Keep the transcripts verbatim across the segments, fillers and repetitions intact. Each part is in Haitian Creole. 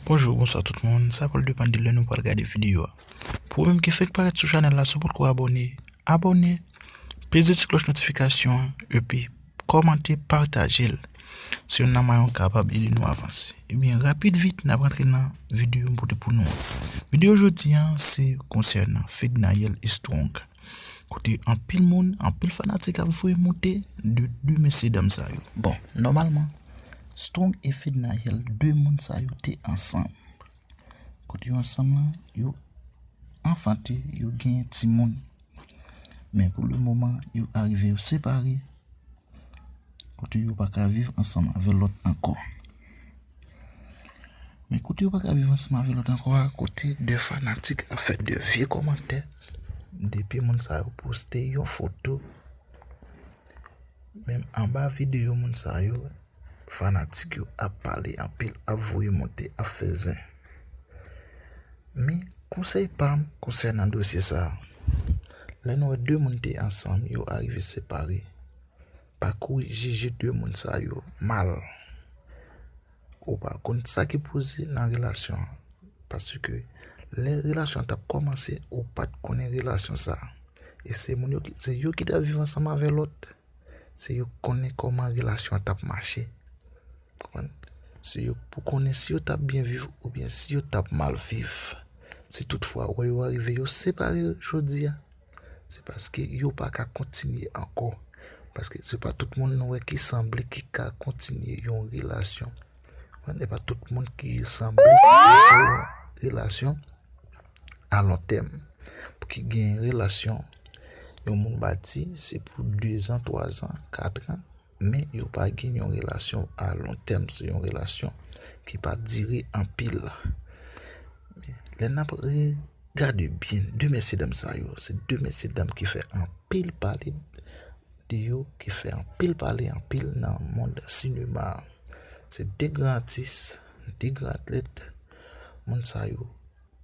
Bonjou, bonswa tout moun. Sa pral depann de lè nou pral gade videyo a. Pou ou menm ki fenk parèt sou chanèl la, si w potko abòne, abòne, peze ti klòch notifikasyon an, epi kòmante, pataje l. Se youn nan mwayen w kapab ede nou avanse. Ebyen, rapid vit, n ap rantre nan videyo m pote pou nou an. Videyo jodi a, se konsènan Fednaelle Strong. Kote anpil moun, anpil fanatik ap voye monte de de mesye dam sa yo. Bon, nòmalman, Strong e Fednaelle, de moun sa yo te ansanm. Kote yo ansanm lan, yo anfante, yo genyen timoun. Men pou le moman, yo arive yo separe. Kote yo pa ka viv ansanm avè lòt ankò. Men kote yo pa ka viv ansanm avè lòt ankò a, kote de fanatik ap fè de vye kòmantè. Depi moun sa yo poste yon foto, menm anba videyo moun sa yo, fanatik yo ap pale anpil, ap voye monte, ap fè zen. Men konsèy pa m konsènan dosye sa a, lè nou wè de moun te ansanm, yo arive separe, pa kouri jije de moun sa yo mal. Ou pa konn sa ki poze nan relasyon an. Paske lè relasyon an t ap kòmanse, ou pa t konnen relasyon sa a. E se moun yo ki, se yo ki t ap viv ansanm avè lòt. Se yo k konnen kòman relasyon an t ap mache. Konprann? Se yo pou konnen si yo t ap byen viv oubyen si yo t ap mal viv. Si toutfwa ou wè yo arive yo separe jodi a, se paske yo pa ka kontinye ankò. Paske se pa tout moun nou wè ki sanble ki ka kontinye yon relasyon. Konprann? E pa tout moun ki sanble ki ka fè yon relasyon a lon tèm. Pou ki gen relasyon yon moun bati, se pou dezan, twazan, katran, men yo pa gen yon relasyon a lon tèm, se yon relasyon ki pa dire anpil. Men lè n ap re- gade byen, de mesye dam sa yo, se de mesye dam ki fè anpil pale de yo, ki fè anpil pale anpil nan mond sinema a. Se de gran atis, de gran atlèt. Moun sa yo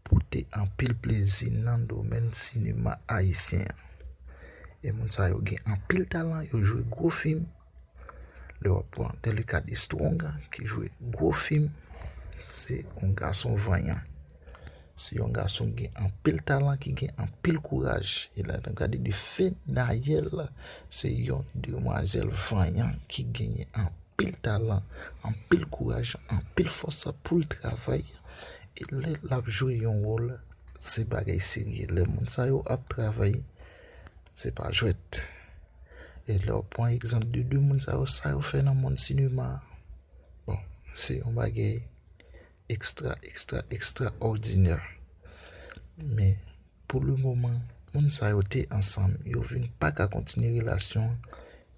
pote anpil plezi nan domèn sinema ayisyen an. E moun sa yo gen anpil talan, yo jwe gwo fim. Lè w ap pran Delicate Strong ki jwe gwo fim, se yon gason vanyan. Se yon gason ki gen anpil talan, ki gen anpil kouraj. E lè n ap gade de Fednaelle, se yon demwazèl vanyan ki genyen anpil talan, anpil kouraj, anpil fòs pou l travay. E lè l ap jwe yon wòl, se bagay serye. Lè moun sa yo ap travay, se pa jwèt. E lè w pran egzanp de de moun sa yo, sa yo fè nan mond sinema a, bon, se yon bagay ekstra, ekstra, ekstraòdinè. Men, pou le moman, moun sa yo te ansanm, yo vin pa ka kontinye relasyon an,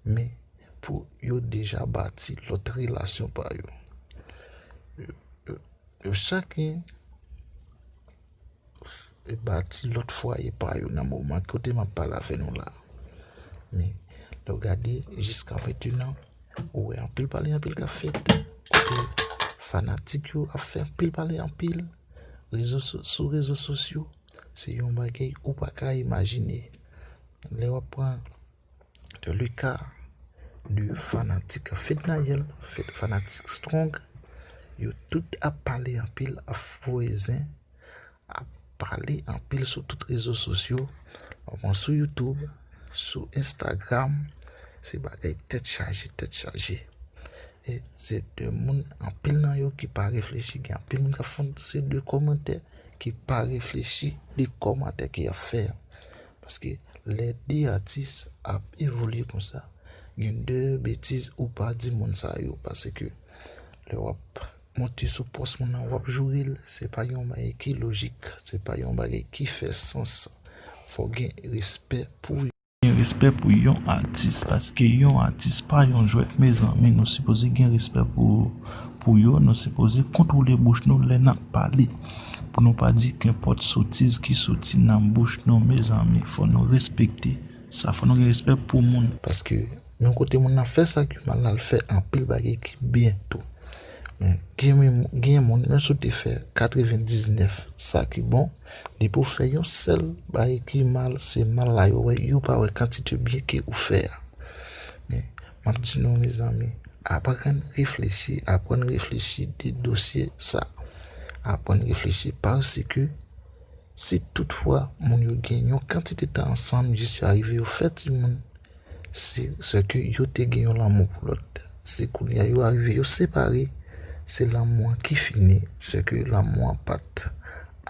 men pou yo deja bati lòt relasyon pa yo. Yo, yo, yo chak gen e bati lòt fwaye pa yo nan moman kote m ap pale avè nou la. Men, lè w gade, jiska mentenan, ou wè anpil pale, anpil k ap fèt. Kote fanatik yo ap fè anpil pale, anpil rezo so-, sou rezo sosyo. Se yon bagay ou pa ka imajine. Lè w ap pran de le ka de fanatik Fednaelle, fanatik Strong, yo tout ap pale anpil, ap voye zen, ap pale anpil sou tout rezo sosyo, sou YouTube, sou Instagram, se bagay tèt chaje, tèt chaje. E se de moun, anpil nan yo ki pa reflechi, gen anpil moun k ap fè yon seri de kòmantè ki pa reflechi de kòmantè ke y ap fè a. Paske lè de atis ap evolye konsa, gen de betiz ou pa di moun sa yo, paske lè w ap monte sou pòs moun nan, w ap joure l, se pa yon bagay ki lojik, se pa yon bagay ki fè sans. Fò w gen respè pou yo. Gen respè pou yon atis, paske yon atis pa yon jwèt, mezanmi. Nou sipoze gen respè pou, pou yo, nou sipoze kontwole bouch nou lè n ap pale. Pou nou pa di kenpòt sotiz ki soti nan bouch nou, mezanmi. Fò nou respekte sa, fò nou gen respè pou moun. Paske yon kote moun nan fè sa ki mal, l al fè anpil bagay ki byen tou. Men, gen, gen moun, menm si w te fè katrevendiznèf sa ki bon, depi w fè yon sèl bagay ki mal, se mal la yo wè, yo pa wè kantite byen ke ou fè a. Men, m ap di nou, mezanmi, aprann reflechi, aprann reflechi de dosye sa. Aprann reflechi, paske si toutfwa moun yo gen yon kantite tan ansanm jis yo arive yo fè timoun, se sèke yo te gen yon lanmou pou lòt. Se kounye a yo arive yo separe, se lanmou an ki fini, sèke lanmou an pa t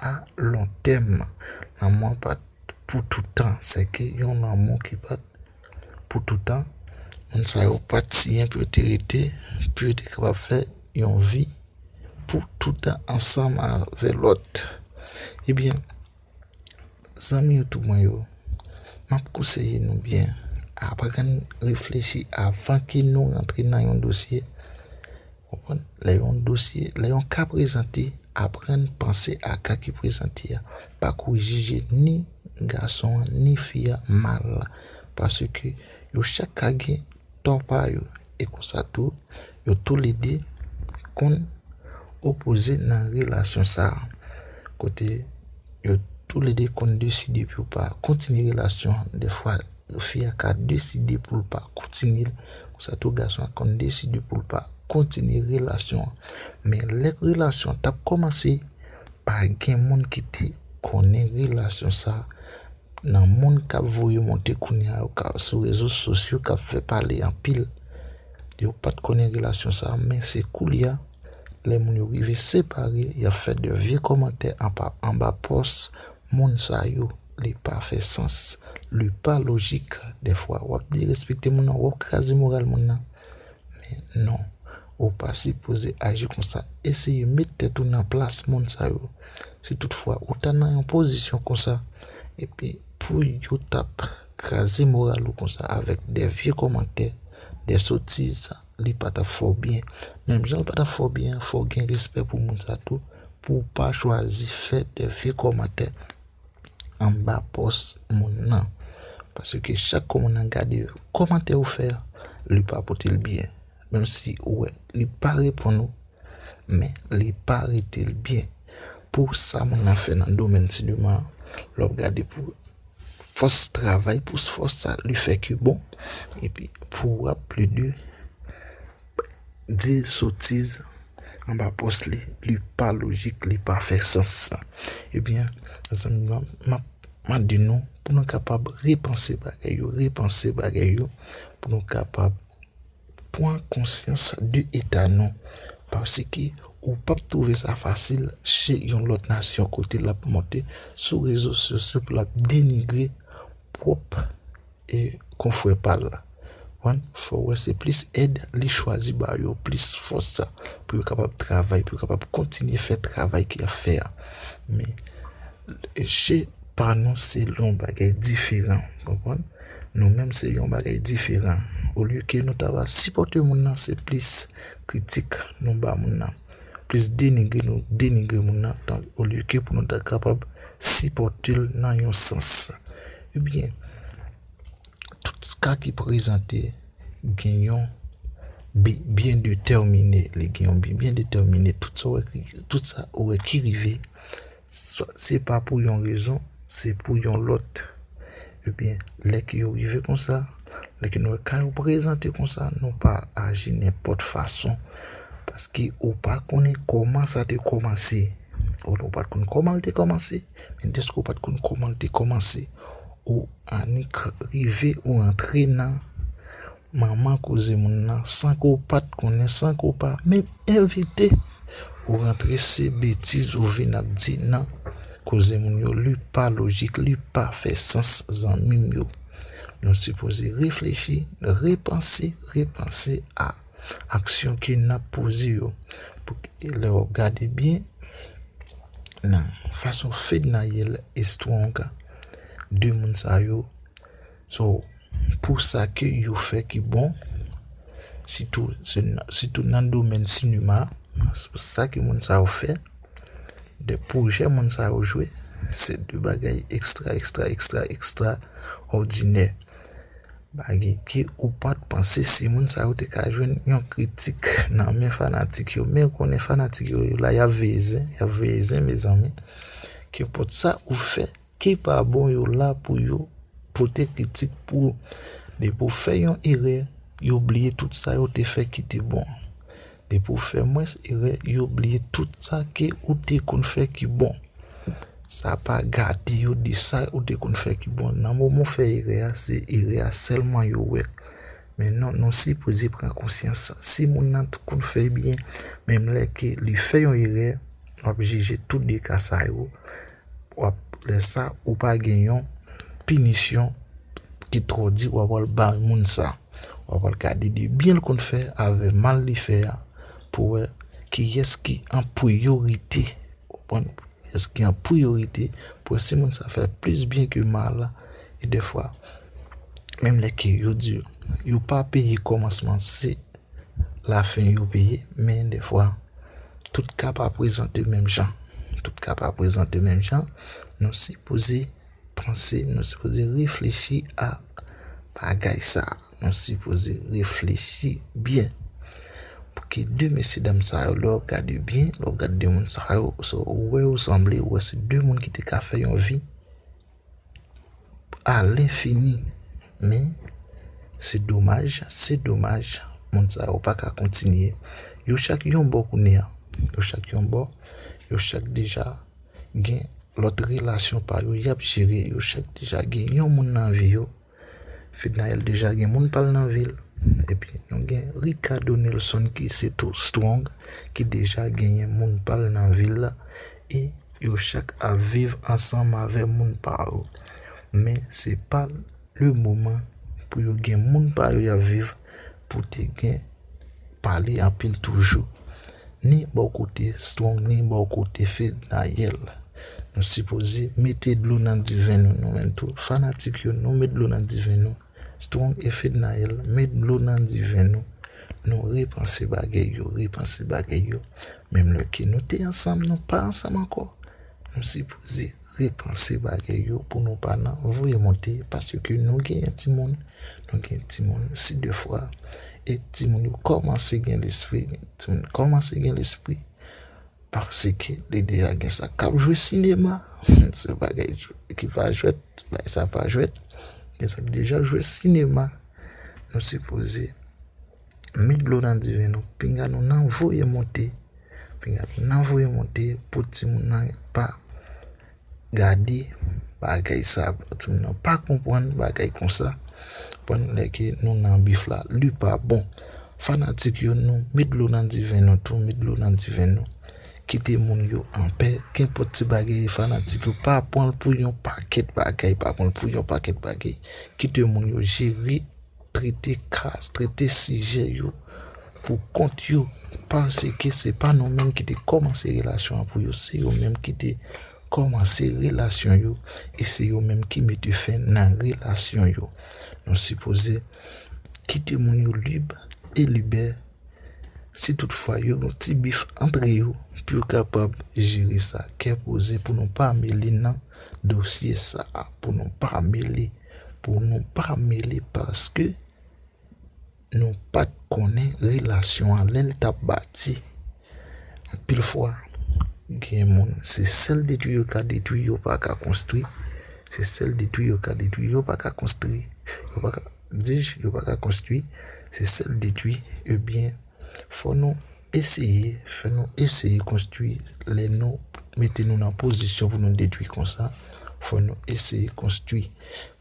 a lon tèm. Lanmou an pa t pou toutan, sèke yon lanmou ki pa t pou toutan. Moun sa yo pa t siyen pou yo te rete, pou yo te kapab fè yon vi pou toutan ansanm avè lòt. Ebyen, zanmi YouTube mwen yo, m ap konseye nou byen aprann reflechi avan ke nou rantre nan yon dosye. Konprann? Lè yon dosye, lè yon ka prezante, aprann panse a ka ki prezante a. Pa kouri jije ni gason an, ni fi a mal. Paske yo chak ka gen tò pa yo. E konsa tou, yo toulede konn opoze nan relasyon sa a. Kote yo toulede konn deside pou yo pa kontinye relasyon an. Defwa, fi a ka deside pou l pa kontinye l. Konsa tou, gason an konn deside pou l pa kontinye relasyon an. Men lè relasyon an t ap kòmanse, pa gen moun ki te konnen relasyon sa a. Nan moun k ap voye monte kounye a yo, k ap sou rezo sosyo, k ap fè pale anpil, yo pa t konnen relasyon sa a, men se koulye a, lè moun yo rive separe, y ap fè de vye kòmantè anba, anba pòs moun sa yo. Li pa fè sans, li pa lojik. Defwa, w ap derespekte moun nan, w ap kraze moral moun nan. Men non, ou pa sipoze aji konsa. Eseye met tèt ou nan plas moun sa yo. Si toutfwa ou ta nan yon pozisyon konsa, epi pou yo t ap kraze moral ou konsa avèk de vye kòmantè, de sotiz, li pa t ap fè w byen. Menm jan l pa t ap fè w byen an, fò w gen respè pou moun sa tou, pou w pa chwazi fè de vye kòmantè anba pòs moun nan. Paske chak kou moun nan gade kòmantè ou fè a, li pa pote l byen. Menm si ou wè li pa reponn ou, men li pa rete l byen. Pou sa moun nan fè nan domèn sinema, lè w ap gade pou fòs travay, pou fòs sa li fè ki bon, epi pou w ap plede di sotiz anba pòs li, li pa lojik, li pa fè sans. Ebyen, zanmi m, m ap mande nou pou nou kapab repanse bagay yo, repanse bagay yo, pou nou kapab pran konsyans de eta nou. Paske ou p ap twouve sa fasil se yon lòt nasyon kote l ap monte sou rezo sosyo pou l ap denigre pwòp e konfrè pa l. Konprann? Fò w wè se plis èd li chwazi ba yo, plis fòs sa, pou yo kapab travay, pou yo kapab kontinye fè travay ke y ap fè a. Men, je pa nou se yon bagay diferan, konprann? Nou menm se yon bagay diferan. Olye ke nou ta va sipòte moun nan, se plis kritik nou ba moun nan. Plis denigre nou denigre moun nan, tan, olye ke pou nou ta kapab sipòte l nan yon sans. Ebyen, tout ka ki prezante gen yon bi byen detèmine. Li gen yon bi byen detèmine. Tout sa ou wè ki, tout sa ou wè ki rive, swa, se pa pou yon rezon, se pou yon lòt. Ebyen, lè ke yo rive konsa, lè ke nou wè ka yo prezante konsa, nou pa aji nenpòt fason. Paske ou pa konnen kòman sa te kòmanse. Ou, ou pa t konn kòman l te kòmanse, men dèske ou pa t konn kòman l te kòmanse, ou annik rive, ou rantre nan manman koze moun nan, san ke w pa t konnen, san ke w pa menm envite, ou rantre se betiz ou vin ap di nan koze moun yo, li pa lojik, li pa fè sans, zanmi m yo. Nou sipoze reflechi, repanse, repanse a aksyon ke n ap poze yo. Pou lè w ap gade byen, nan fason Fednaelle Strong, de moun sa yo, so, pou sa ke yo fè ki bon, sitou, se nan, sitou nan domèn sinema, sa ke moun sa yo fè, de pwojè moun sa yo jwe, se de bagay ekstra, ekstra, ekstra, ekstra òdinè. Bagay ke ou pa t panse si moun sa yo te ka jwenn yon kritik nan men fanatik yo. Men ou konnen fanatik yo, yo la, y ap veye zen, y ap veye zen, mezanmi. Kenpòt sa ou fè, ki pa bon, yo la pou yo pote kritik pou ou. Depi w fè yon erè, yo bliye tout sa yo te fè ki te bon. Depi w fè mwens erè, yo bliye tout sa ke ou te konn fè ki bon. Sa pa gade yo de sa ou te konn fè ki bon. Nan moman w fè erè a, se erè a sèlman yo wè. Men non, nou sipoze pran konsyans. Si moun nan t konn fè byen, menm lè ke li fè yon erè, w ap jije tou de ka sa yo. W ap, lè sa, ou pa gen yon pinisyon ki twò di w ap al bay moun sa. W ap al gade de byen l konn fè avè mal li fè a pou wè kiyès ki an priyorite. Ou konprann? Kiyès ki an priyorite pou wè si moun sa fè plis byen ke mal la. E defwa, menm lè ke yo di yo pa peye kòmansman, se lafen yo peye, men defwa, tout ka pa prezante menm jan. Tout ka pa prezante menm jan. Nou sipoze panse, nou sipoze reflechi a bagay sa. Nou sipoze reflechi byen. Pou ke de mesye dam sa yo, lè w ap gade byen, lè w ap gade de moun sa yo, so, ou wè yo sanble, ou wè se de moun ki te ka fè yon vi a lenfini. Men, se domaj, se domaj, moun sa yo pa ka kontinye. Yo chak yon bò kounye a. Yo chak yon bò. Yo chak deja gen lòt relasyon pa yo y ap jere. Yo chak deja gen yon moun nan vi yo. Fednaelle deja gen moun pa l nan vi l. Epi nou gen Ricardo Nelson ki se tou Strong, ki deja genyen moun pa l nan vi l la. E yo chak ap viv ansanm avè moun pa yo. Men se pa le moman pou yo gen moun pa yo y ap viv pou te gen pale anpil toujou. Ni bò kote Strong, ni bò kote Fednaelle. Nou sipoze mete dlo nan diven nou, nou menm tou. Fanatik yo, nou met dlo nan diven nou. Strong e Fednaelle, met dlo nan diven nou. Nou repanse bagay yo, repanse bagay yo. Menm lè ke nou te ansanm, nou pa ansanm ankò. Nou sipoze repanse bagay yo pou nou pa nan voye monte, paske nou genyen timoun, nou gen timoun, si de fwa, e timoun yo kòmanse gen lespri, timoun kòmanse gen lespri, paske li deja gen sa k ap jwe sinema. Se bagay ki pa jwèt, bagay sa pa jwèt. Gen sa k deja jwe sinema. Nou sipoze met dlo nan diven nou, pinga nou nan voye monte. Pinga nou nan voye monte pou timoun nan pa gade bagay sa, pou timoun nan pa konprann bagay konsa. Konprann lè ke nou nan bif la, li pa bon. Fanatik yo, nou met dlo nan diven nou tou, met dlo nan diven nou. Kite moun yo anpè, kenpòt ti bagay, fanatik yo, pa pran l pou yon pakèt bagay, pa pran l pou yon pakèt bagay. Kite moun yo jere, trete ka, trete sijè yo pou kont yo, paske se pa nou menm ki te kòmanse relasyon an pou yo, se yo menm ki te kòmanse relasyon yo, e se yo menm ki mete fen nan relasyon yo. Nou sipoze kite moun yo lib e libè, si toutfwa yo gen ti bif antre yo, pou yo kapab jere sa kè poze, pou nou pa mele nan dosye sa, pou nou pa mele, pou nou pa mele, paske nou pa t konnen relasyon an lè l t ap bati. Anpil fwa, gen moun, se sèl detwi yo ka detwi, yo pa ka konstwi. Se sèl detwi yo ka detwi, yo pa ka konstwi. Yo pa ka, di, yo pa ka konstwi. Se sèl detwi, ebyen, fò nou eseye, fò nou eseye konstwi lè nou mete nou nan pozisyon pou nou detwi konsa. Fò nou eseye konstwi.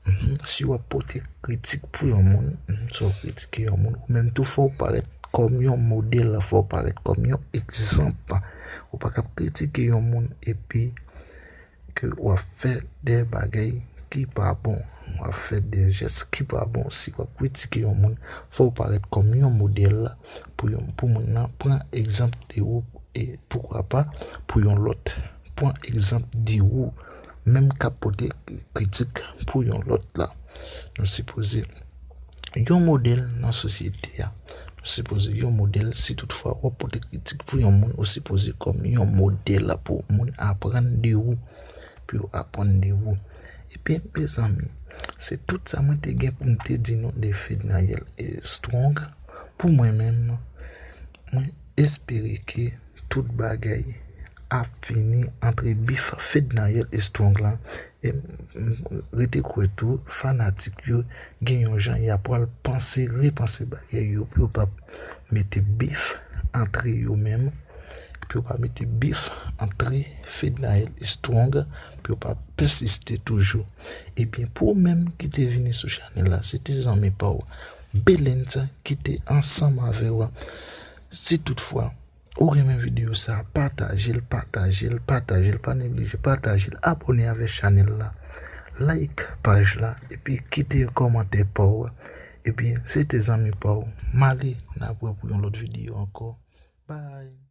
Mhm. Si w ap pote kritik pou yon moun, mhm, si w ap kritike yon moun, ou menm tou fò w parèt kòm yon modèl, fò w parèt kòm yon egzanp. Ou pa ka ap kritike yon moun epi ke w ap fè de bagay ki pa bon, w ap fè de jès ki pa bon. Si w ap kritike yon moun, fò w parèt kòm yon modèl pou yon, pou moun nan pran egzanp de ou, e poukwa pa pou yon lòt pran egzanp de ou, menm k ap pote kritik pou yon lòt la. Nou sipoze yon modèl nan sosyete a. Nou sipoze yon modèl, si toutfwa w ap pote kritik pou yon moun, ou sipoze kòm yon modèl pou moun aprann de ou, pou yo aprann de ou. Epi, mezanmi, se tout sa mwen te gen pou m te di nou de Fednaelle e Strong. Pou mwen menm, mwen espere ke tout bagay ap fini antre bif Fednaelle e Strong lan. E m, m rete kwè tou, fanatik yo gen yon jan y ap pral panse, repanse bagay yo pou yo p ap mete bif antre yo menm, pou yo pa mete bif antre Fednaelle e Strong, pou yo pa pèsiste toujou. Ebyen, pou ou menm ki te vini sou chanèl la, se te zanmi pa w, Belens, ki te ansanm avè w. Si toutfwa ou renmen videyo sa, pataje l, pataje l, pataje l, pa neglije pataje l, abòne avèk chanèl la, like paj la, epi kite yon kòmantè pa w. Ebyen, se te zanmi pa w, m ale, n ap wè pou yon lòt videyo ankò. Bye.